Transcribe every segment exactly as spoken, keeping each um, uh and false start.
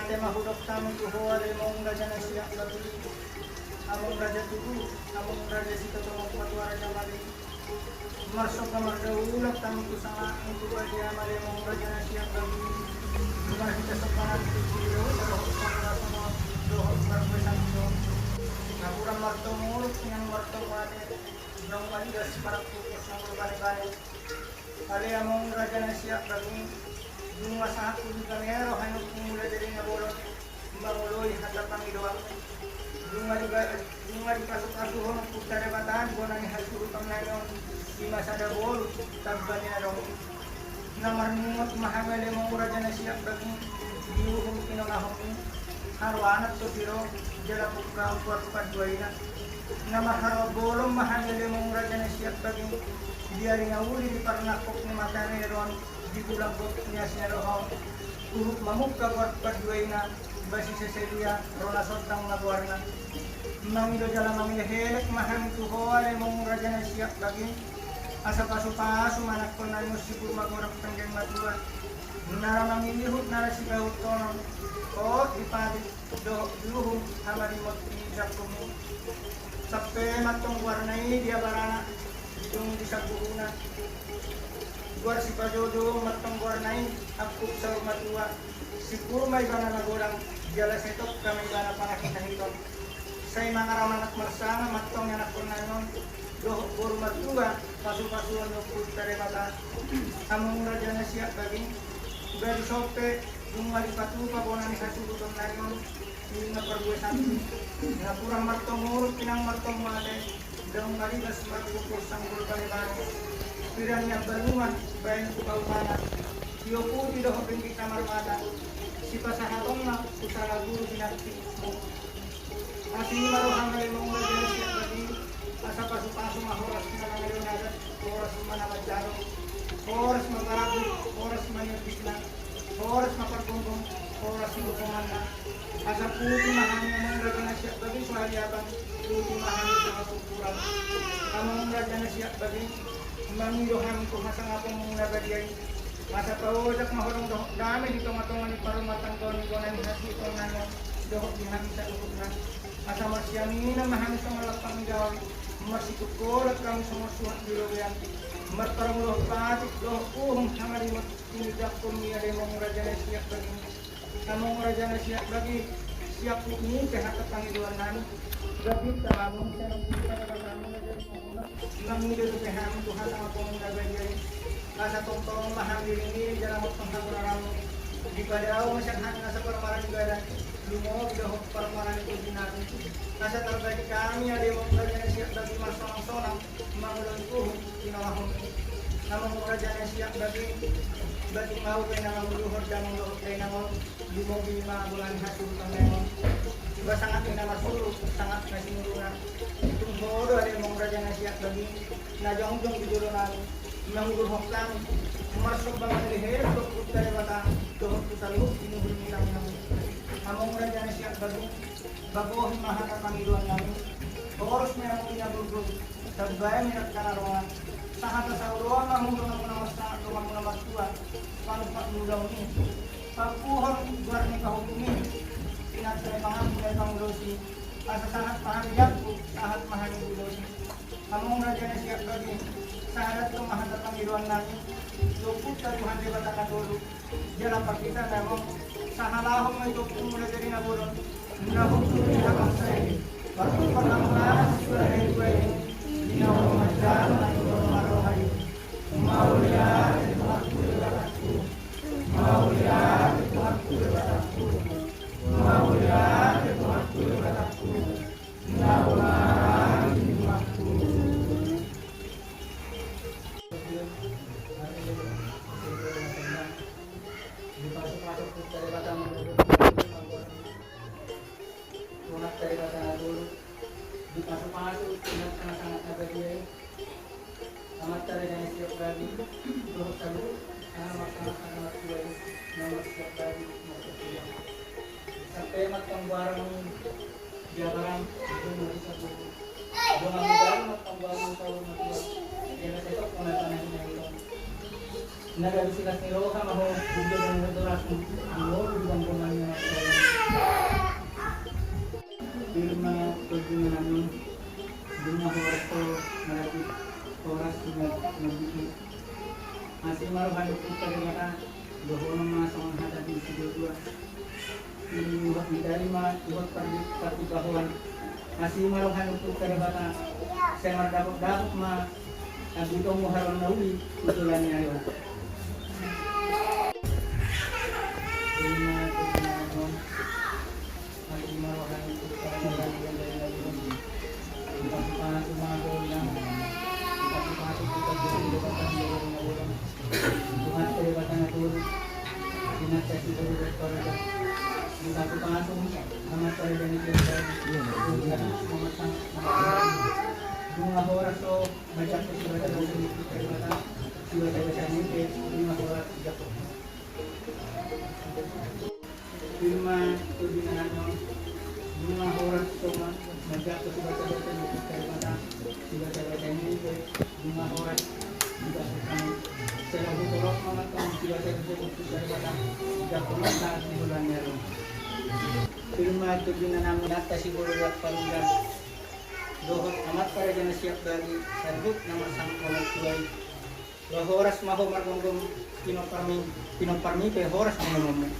Ate ma hudok hami tu ho ale among raja na siak bagi, among raja tubu, among raja sitoto, among patua raja bali. Marsomba mardaulat hami tu sangapmu tu badia ma ale among raja na siak bagi. Di mana hita somba nami tu jiro dohot sangula songon dohot marbesan songon. Napuran martomuruk nian martomu ate. Dong malidas marangkup sangul bane-bane. Ale among raja na siak bagi, dung ma sahat tu hita mero hainuk mulai jadi na bolon mangoloi hata pangidoan. Dung ma diba-, dung ma dipasupasu ho Ompunta Debata di bona ni hasuhuton nami on, i ma sada boru tamba ni na dong. Na marningot ma hami ale among raja na siak bagi, di uhum pinonahonmi, haroanan tu siro, jala pungka buat paduaina. Na marharoa bolon ma hami ale among raja na siak bagi, di ari na uli di parnangkok ni mataniron, di bulan gok ni asi na roha on. Uhum mamungka buat paduaina, basi seselia, ro na sondang ma goarna. Mangido jala mangido helek ma hami tu ho ale among raja na siak bagi, asa pasupasu ma anakkon nami on si Purba Godang Penggeng Matua. Na ra mangihut na ra sibahuthon on, hot di patik dohot di uhum hamalimon ni jangkomi. Sampe ma antong goarna i di abarana, dung di sambuhuna. Goar sipajoujou ma antong goarna i, angkup saur matua. Simbur ma ibana na godang, jala setongka ma ibana panahitahiton. Sai mangaramana marsangap ma antong anakkon nami on dohot boru martua, pasupasuon ni Ompunta Debata. Among raja na siak bagi, bari sompe, dung ma dipatupa bona ni hasuhuton nami on, i ma parbuesanmi. Napuran martomuruk nian martomu ate. Dong malidas marangkup sangul bane-bane. Pira nian balungan baen tu kaumana, tio puti dohot ringgit na marmata, sipasahatonna tu sala guru binakti. Asi ma roham ale among raja na siak bagi, asa pasupasu ma horas na mangaleon adat, horas ma na manjalo, horas ma parabot, horas ma nian bisna. Horas ma pargomgom, horas ma gomanna. Asa puti ma hami among raja na siak bagi so haliapan, puti ma hami so hapuran. Among raja na siak bagi, mangido hami tu hasangaponmu na badia i. Asa paojak ma holong dohot dame di tonga-tonga ni parumatanggaon ni bona ni hasuhuton nami on dohot di hami saluhutna. Asa marsiaminan ma hami songon lampak ni daon, marsitungkolan hami songon suhat di robean, marparungul dohot patik dohot uhum hamalimon. Ini dakon ni ale among raja na siak bagi. Among raja na siak bagi, siak puk ni pe hata pangidoan nami. Gabit ta among siak bagi. Mangido dope hami tu hasangaponmu na badia i. Asa tongtong ma hami ringiring jala motong hagoraranmu. Dipadao ma sian hami nasa parmara ni badan, lumobi dohot parmara ni tondi nami. Asa tarbahen hami ale among raja na siak bagi marsonang-sonang mangoloi uhum pinonahonmu. Among raja na siak bagi, batung au pe na manguluhon damang dohot dainang on, lumobi ma bona ni hasuhuton nami on. Iba sangap ni na marsuru, sangap na sinuruna. Tung ho do ale among raja na siak bagi, na jongjong di jolo nami, manguhurhon hami, marsomba mangalehe dohot tu Debata, dohot tu saluhut sinuhun ni tangiang. Among raja na siak bagi, bagohi ma hata pangidoan nami, horas ma among i na gurgur, tambai ma i angka na rongan. Sahat asa ro ma hamu donganmuna marsangap donganmuna martua, panumpak ni ulaon i, pampuhon goar ni pahuhumi, pinansa ni pangampu na pangulosi, asa sahat ma hami diangkup, sahat ma hami diulosi. Among raja na siak bagi, sahat antong ma hata pangidoan nami tu Ompunta Tuhan Debata na tolu. Jala pangkita na among, sahalahon ma i tu Ompunmu na jadi na bolon, na hutu di na bangsa i, patupa na mangasi suara i dua i, di na manjalo na di na marroha i. Mauliate Tuhanku Debatangku, mauliate Tuhanku Debatangku, mauliate Tuhanku Debatangku. Amanta raja na siak bagi, dohot saluhut, aha, masa, aha, masa, na siak bagi, masa, sampe ma antong goarmu, dia barang, dia mau di saluhut. Dia mau di barang, ma antong goarmu, saluhut, dia na setok, kona tanah ini, Gabe silas ni roha ma ho, di bagasan dorasmu, di ngolu di bangko mania. Pir ma tolu jumana on, dung na horas ho marangkup, horas ho manggupi. Asi ma roha ni Ompunta Debata, dohonon ma songon hata ni sidua-dua. Di hot ni tarima, di hot pardi-, pardibahoan. Asi ma roha ni Ompunta Debata, sai mardapot-dapot ma, anggiat tung haroan na uli, tu joloan ni ari on. Terima kasih, Tuhan. Asi ma roha ni Ompunta Debata, di hot ni tarima, di hot pardibahoan. Pasupasu ma ho inang, pasupasu tu Ompunta Debata, di hot ni tarima. Tuhan, Debata na tolu, di na tolu, di na tolu, di na tolu. Dipasupasu, Amanta Raja ni Surga, di na tolu, di na tolu. Dung na horas ho, manjangkon sibaca-baca ni Ompunta Debata, sibaca-baca ni Ompunta, dung na horas, jangkon. Pir ma tolu jumana on, dung na horas ho ma, manjangkon sibaca-baca ni Ompunta Debata, sibaca-baca ni Ompunta, dung na horas, jangkon. Sai ro tu torop ma manjangkon sibaca-baca ni Ompunta Debata, jangkon ma tu joloan ni ari on. Pir ma tolu jumana on, Inanta Sibolongan Parunggal, dohot Amanta Raja Nasiabbagi, saluhut na marsangkap martua i. Ro horas ma ho margomgom, pinomparmi, pinomparmi pe horas ma ho margomgom.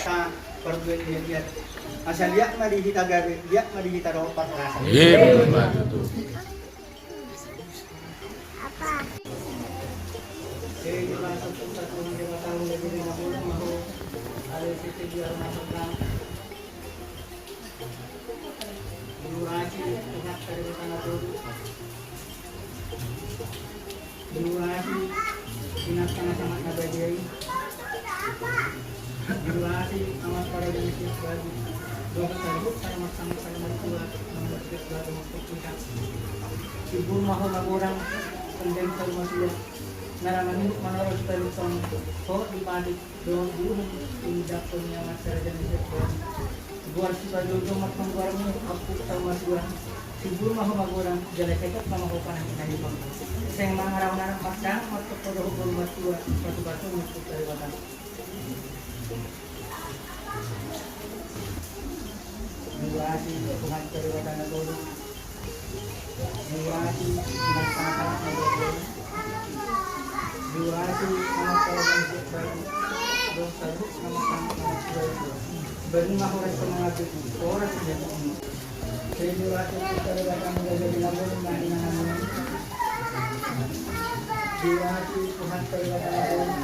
Sa parbuat liat-liat. Asa liat ma di hita gabe, liat ma di hita dohot parhorasan. Ima tutu. Jadi, masuk pusat rumah Debata, udah jadi ngabul ma ho. Ada sisi biar masuk dalam. Bulu asi, Tuhan, dari tanah dulu. Bulu asi, binatang sama nabajai. Bulu asi, amat pada jenis bagi. Dua kali, sama-sama, sama dua, sama dua, sama dua. Ibu mau sama orang, kemudian sama dua. Naraman ini, mana harus dari sana. Oh, di padi. Dohot di uhum, di jangkon ni Amanta Raja ni Surga. Goar sipajoujou ma tong goarmu, Ompu Saur Matua. Subur ma ho magodang, jala sesat ma ho panangi na di bangko. Seng mangarang-arang paksaan, martonggo dohot boru matua, pasupasu ma Ompunta Debata. Bulu asi, Tuhan Debata na tolu. Bulu asi, Tuhan Debata na tolu. Bulu asi, Tuhan Debata na tolu. Dosa lu, nama Tuhan Debata na tolu. Baru ma horas sama lagi, horas sama lagi. Jadi bulu asi, Tuhan Debata na tolu, jadi lalu, nah, ini namanya. Bulu asi, Tuhan Debata na tolu.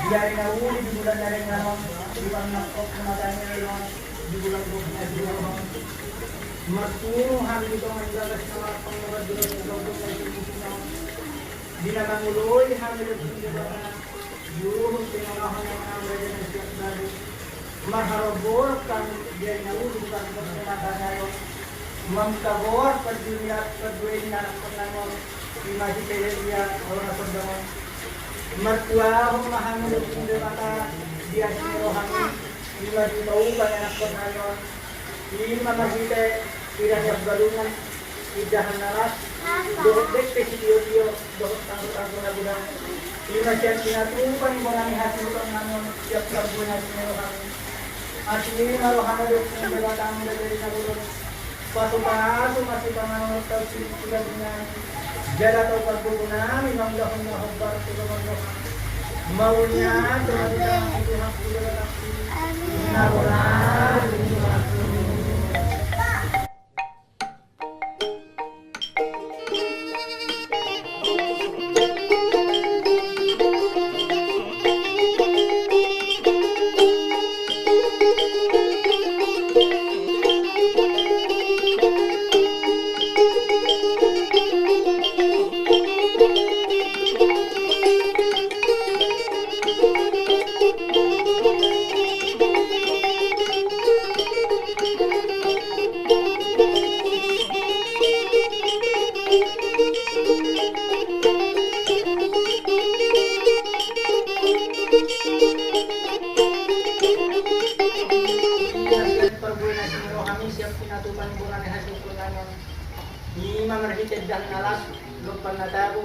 Di ari na uli di bulan na denggan on, di parnangkok na denggan on, di bulan dua belas on, marturu hami di tonga ni bagas na marpanggabar di bulan dua belas on. Di na mangoloi hami di Debata, juhut di na mahonang na raja na siap bali. Marharobot hami di ari na uli di parnangkok na denggan on, mangkagoar parjuriat parduean ni anakkon nami on. Ima di peleria ro na sondangon. Martuahon ma hami di Debata di asi ni rohami. Ima di paupa ni anakkon nami on. Ima marhite pira ni ambalungan, indahan na las, dohot dengke sitiotio, dohot tanggotanggo na godang. Ima sian pinatupa ni bona ni hasuhuton nami on, siap parbue ni asi ni rohami. Asi ma rohana di Debata, Debata na jadi na godang. Pasupasu ma sipanganon on, tau sirip tu daging nami, jala tau parboru nami mangulahon na hombar tu lomo ni roha. Mauliate ma di tangan ni Tuhan, tu Debata. Amin. Parbue ni asi ni rohami, siap pinatupa ni bona ni hasuhuton nami on. Ima marhite indahan na las, lompan na tabo,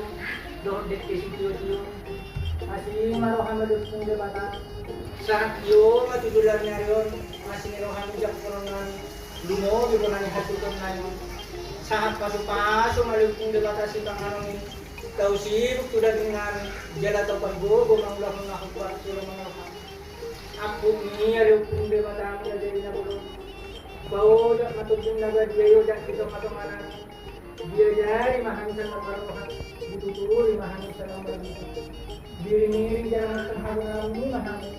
dohot dengke sitiotio. Asi ma rohana di Debata. Sahat i ma tu joloan ni ari on, asi ni rohami, jamboran nami, lumobi bona ni hasuhuton nami. Sahat pasupasu ma di Debata sipanganon i, tau sirip tu daging nami, jala tau pargogo mangulahon na hombar tu lomo ni roha. Ampun ni ari, ampun Debata, ampun jadi na godang. Paojak ma Tondi na badia i, ojak di tongatonga nami. Diajari ma hami sian na marroha, dituturi ma hami sian na marbubu. Diiringiring jala marhaha ni ma hami.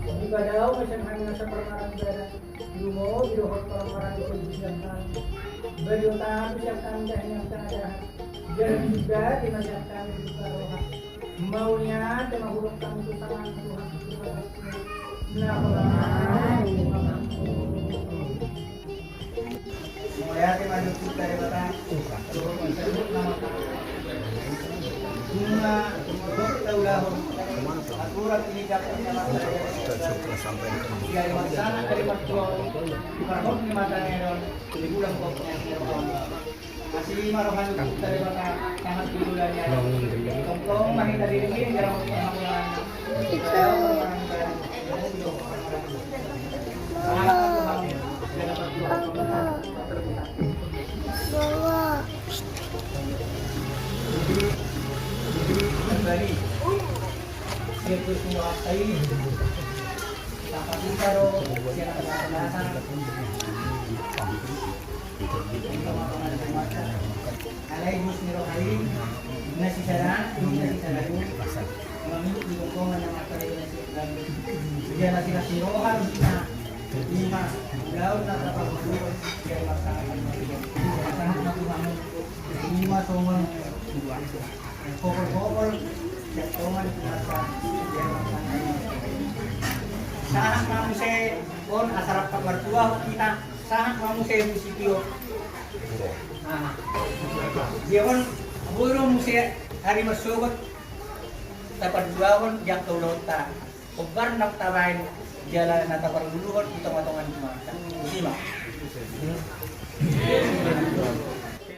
Dipadao ma sian hami nasa parmaraan badan, lumobi dohot parmaraan di parbudian nami. Badia ma sian hami dahian ni hasuhuton, jala disundati ma sian hami di parroha. Mauliate ma hudok hami tu Tuhan, Tuhan, Tuhan. Mauliate ma di Tuhan Debata. Ima dohot taulahon. Aturan ini dapat menyelamatkan dari masalah dari mertua. Bukan hobi mata neron, di bulan kau punya neron. Masih lima rohan dari mata sangat dulu dan ya. Tongtong masih tadi ini dalam pengambilan. Alai bos ni roha i, na sisada, na sisada i, manurut di gonggongan na mata i na sisada. Dia na sisada si roha, na ima, daun na tapal manurut, dia masalah. Masalah na Tuhan, ima songon, kokol-kokol, dia tongan, masa, dia masalah. Sahat ma muse, on, asa rap martua, kita, sahat ma muse, musitio. Dia on, boi ro muse ari marsogot, taparjuahon di angka ulaonta. Hombar na tabaen jala na taparguluhon di tonga-tonga ni jumanta. Ima.